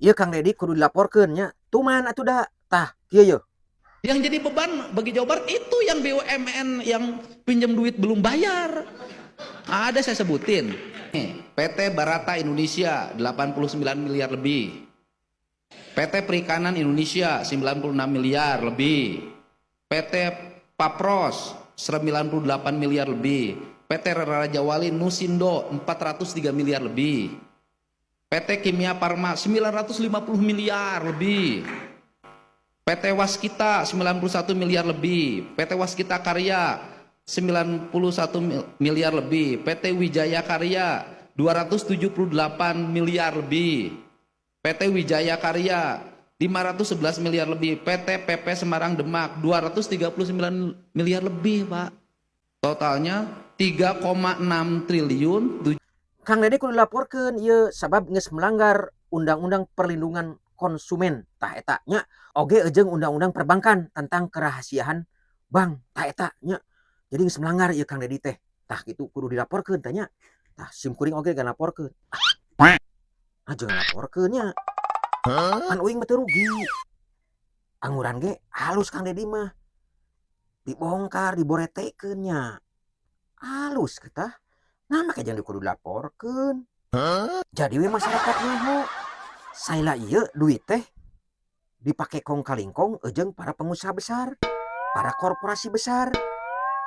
Ieu Kang Dedi kudu dilaporkeun nya. Tuman atuh da. Tah, kieu yeuh. Yang jadi beban bagi Jawa Barat itu yang BUMN yang pinjam duit belum bayar. Ada saya sebutin. Nih, PT Barata Indonesia 89 miliar lebih. PT Perikanan Indonesia 96 miliar lebih. PT Phapros 98 miliar lebih. PT Rajawali Nusindo 403 miliar lebih. PT Kimia Farma 950 miliar lebih. PT Waskita 91 miliar lebih, PT Waskita Karya 91 miliar lebih, PT Wijaya Karya 278 miliar lebih, PT Wijaya Karya 511 miliar lebih, PT PP Semarang Demak 239 miliar lebih, Pak. Totalnya 3,6 triliun. Kang Dedi kudu dilaporkeun ieu sabab geus melanggar Undang-Undang Perlindungan Konsumen, tah eta nya, oge jeung Undang-Undang Perbankan tentang kerahasiaan bank, tah eta nya. Jadi geus melanggar ieu Kang Dedi teh. Tah kitu, kudu dilaporkeun tah nya. Tah, sim kuring oge geus laporkeun. Ah, jangan laporkeun nya. Pan uing mah teu rugi. Anguran ge halus Kang Dedi mah. Dibongkar, diboretekeun nya. Halus tah. Nah, make jangan kudu dilaporkeun. Jadi we masyarakat nyaho. Saila ieu duit teh dipake kong kalingkong jeung para pengusaha besar, para korporasi besar,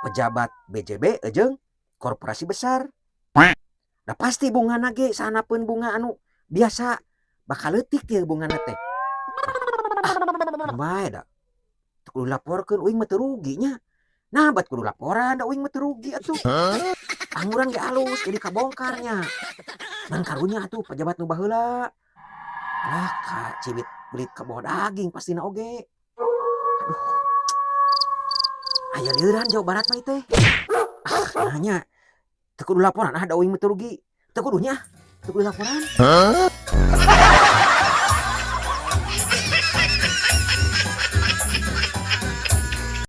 pejabat BJB jeung korporasi besar. Nah, pasti bungana ge sanapeun bunga anu biasa bakal leutik ieu bungana teh. Ah, bae da. Teu kudu dilaporkeun, uing mah teu rugi nya. Nah, bat kudu laporan da uing mah teu rugi atuh. Anguran ge alus jadi kabongkar nya. Ngan karunya atuh pejabat nu baheula. Alah, ka cibit belit ka bawah daging pastina oge. Aduh. Aya lieuran Jawa Barat mah teh. Ah, nanya. Teu kudu laporan ah, da uing mah teu rugi. Teu kudu nya. Teu kudu laporan.